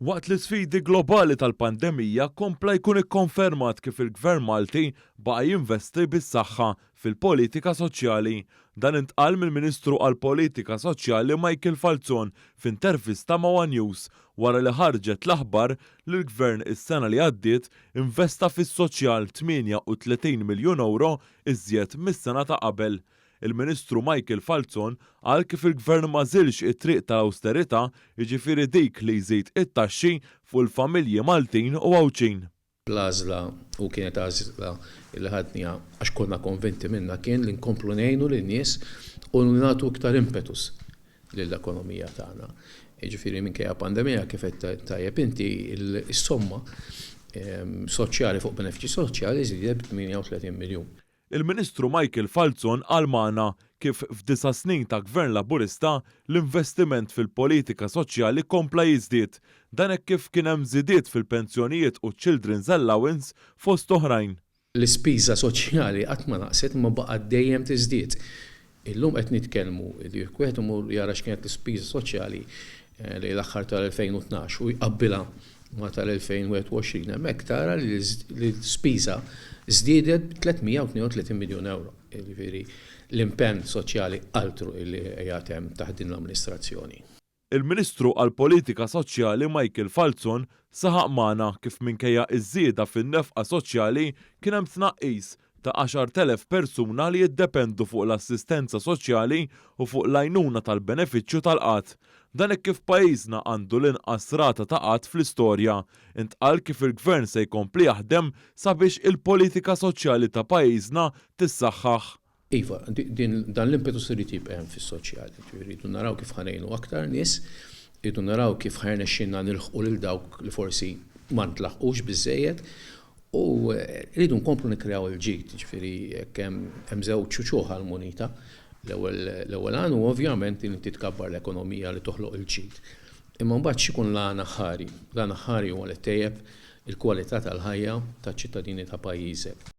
Waqt l-isfidi globali tal-pandemija kompla jkun ikkonfermat kif il-Gvern Malti baqa' jinvesti bis-saħħa fil-politika soċjali. Dan intqal mill-Ministru għall-Politika Soċjali Michael Falzon f'intervista ma' one News wara li ħarġet l-aħbar li l-Gvern is-sena li għaddiet investa fis-soċjal 38 miljun ewro iżjed mis-sena ta' qabel. Il-Ministru Michael Falzon qal kif il-Gvern m'għażilx it-triq tal-awsterità, jiġifieri dik li jżid it-taxxi fuq il-familji Maltin u Għawdxin. L-għażla, u kienet għażla li ħadniha għax konna konvinti minnha, kien li nkomplu ngħinu lin-nies u nagħtu iktar impetus lill-ekonomija tagħna. Jiġifieri minkejja pandemija kif għedt tajjeb inti, is-somma soċjali fuq benefiċċji soċjali żdiedet b' 38 miljun. Il-Ministru Michael Falzon qal magħna kif f'disa' snin ta' Gvern Laburista l-investiment fil-politika soċjali kompla jiżdied. Dan hekk kif kien hemm żidiet fil-pensjonijiet u ċ-children's allowance fost oħrajn. L-ispiża soċjali qatt ma naqset imma baqgħet dejjem tiżdied. Illum qed nitkellmu li jekk wieħed imur jara x'kienet l-ispiża soċjali lejn l-aħħar tal-2012 u jqabbilha ma' tal-2021, hemmhekk tara li l-ispiża żdiedet b' 332 miljun ewro. Jiġifieri l-impenn soċjali altru li qiegħed hemm taħt din l-amministrazzjoni. Il-Ministru għall-Politika Soċjali Michael Falzon saħaq magħna kif minkejja ż-żieda fin-nefqa soċjali kien hemm tnaqqis ta' 10,000 persuna li jiddependu fuq l-assistenza soċjali u fuq l-għajnuna tal-benefiċċju tal-qgħad. Dan hekk kif pajjiżna għandu l-inqas rata ta' qgħad fl-istorja. Intqal kif il-Gvern se jkompli jaħdem sabiex il-politika soċjali ta' pajjiżna tissaħħaħ. Iva, din, dan l-impetus irid jibqa' hemm fis-soċjal. Jiġifieri rridu naraw kif ħa ngħinu aktar nies, irridu naraw kif ħa jirnexxielna nilħqu lil dawk li forsi ma ntlaħqux biżżejjed u rridu nkomplu nikkreaw il-ġid, jiġifieri jekk hemm hemm żewġ uċuħ għall-munita. L-ewwel l-ewwel għan hu ovvjament li inti tkabbar l-ekonomija li toħloq il-ġid. Imma mbagħad x'ikun l-għan aħħari? L-għan aħħari huwa li ttejjeb il-kwalità tal-ħajja taċ-ċittadini ta' pajjiżek.